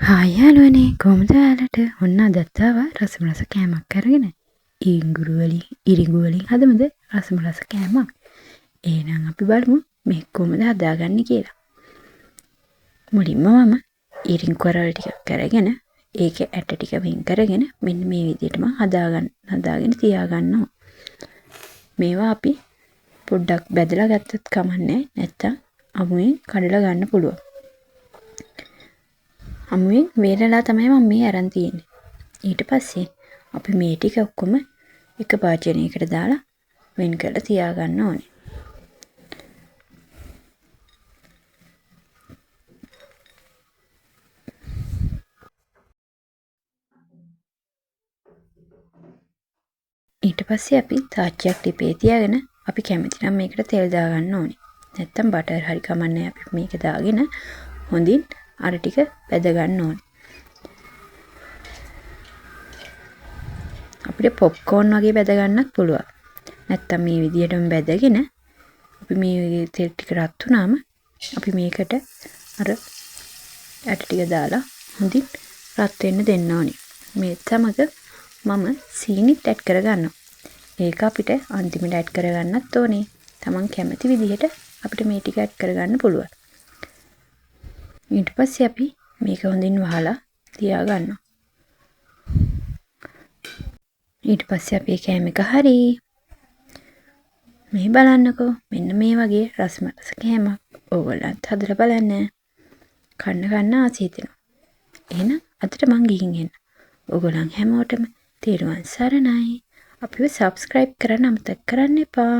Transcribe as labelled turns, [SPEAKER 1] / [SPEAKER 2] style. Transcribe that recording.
[SPEAKER 1] Hi යාළුවනේ, කොහොමද ඔයාලට? ඔන්න අදත් ආවා රසම රස කෑමක් අරගෙන. ඉඟුරු වලින් ඉරිඟු වලින් හදමුද රසම රස කෑමක්. එහෙනම් අපි බලමු මේක කොහොමද හදාගන්නේ කියලා. මුලින්ම මම ඉරිඟු කරවල ටිකක් අරගෙන ඒකේ ඇට ටික වෙන් කරගෙන මෙන්න මේ විදිහට මම හදාගෙන තියාගන්නවා. මේවා අපි පොඩ්ඩක් බැදලා ගත්තත් කමක් නෑ, නැත්තම් අමුයෙන් කඩලා ගන්න පුළුවන්. අමුයෙන් වේලලා තමයි මම මේ අරන් තියෙන්නේ. ඊට පස්සේ අපි මේ ටික ඔක්කොම එක භාජනයකට දාලා වෙන් කරලා තියාගන්න ඕනේ. ඊට පස්සේ අපි තාච්චියක් ලිපේ තියාගෙන අපි කැමති නම් මේකට තෙල් දාගන්න ඕනේ. නැත්තම් බටර් හරි කමක් නෑ, අපි මේක දාගෙන හොඳින් අර ටික බැද ගන්න ඕනේ. අපිට පොප්කෝන් වගේ බැද ගන්නත් පුළුවන්. නැත්තම් මේ විදිහටම බැදගෙන අපි මේ තෙල් ටික රත් වුණාම අපි මේකට අර ඇට ටික දාලා හොඳින් රත් වෙන්න දෙන්න ඕනේ. මේත් සමග මම සීනිත් ඇඩ් කරගන්නවා. ඒක අපිට අන්තිමට ඇඩ් කරගන්නත් ඕනේ. තමන් කැමති විදිහට අපිට මේ ටික ඇඩ් කරගන්න පුළුවන්. ඊට පස්සේ අපි මේක හොඳින් වහලා තියාගන්නවා. ඊට පස්සේ අපේ කෑම එක හරි. මේ බලන්නකෝ, මෙන්න මේ වගේ රසම රස කෑමක් ඕගොල්ලන්ත් හදලා බලන්න. කන්න කන්න ආස හිතෙනවා. එහෙනම් අදට මං ගිහින් එන්න. ඕගොල්ලන් හැමෝටම තෙරුවන් සරණයි. අපිව සබ්ස්ක්‍රයිබ් කරන්න අමතක කරන්න එපා.